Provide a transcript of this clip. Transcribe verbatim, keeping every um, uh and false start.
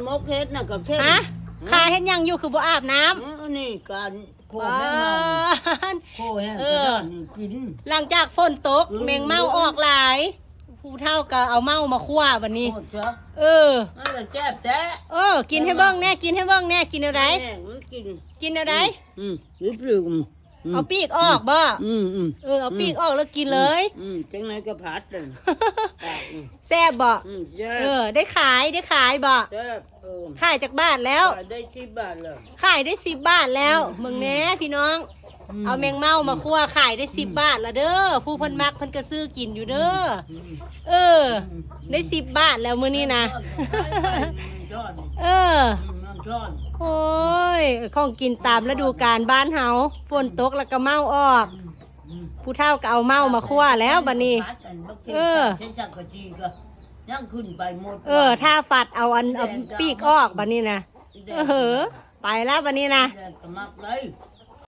มกเฮ็ดน่ะก็เข้ม ฮะ ขายเฮ็ดหยังอยู่คือบ่อาบน้ำ เออนี่การโค อ๋อ แม่งเมาโคแห้ง เอ ข อ นาดนี้กิน หลังจากฝนตก อืม แมงเม่าออกหลาย ผู้เฒ่าก็เอาเม่ามาคั่วบัดนี้ โคตรเจ้า เออ นั่นแหละแซ่บแท้ เออ กินให้เบิ่งแน่ กินให้เบิ่งแน่ กินแนวใด แม่งมันกิน กินแนวใด อืมหรือปลืม เอาปีกออกบ่ อืมอืม เออ เอาปีกออกแล้วกินเลย อืมจังไหนก็ผัดเลยปากอืม แซ่บบ่ อืมแซ่บ เออ ได้ขาย ได้ขายบ่ แซ่บเออ ขายจักบาทแล้ว ขายได้สิบบาทเลย ขายได้สิบบาทแล้ว เบิ่งแน่พี่น้อง อืม เอาแมงเม่ามาคั่วขายได้สิบบาทละเด้อ ผู้เพิ่นมักเพิ่นก็ซื้อกินอยู่เด้อ อืม เออ ได้สิบบาทแล้วมื้อนี้นะ มันทอด เออ อืมมันทอด โอ้ย ของกินตามฤดูกาลบ้านเฮา ฝนตกแล้วก็เม่าออก อืม ผู้เฒ่าก็เอาเม่ามาคั่วแล้วบัดนี้ ผัดอันบักเทศ เออ เทศกะชีก็ยังขึ้นไปหมด เออ ถ้าฝัดเอาอันเอาปีกออกบัดนี้นะ เออ ไปแล้วบัดนี้นะ แดดก็มักเลย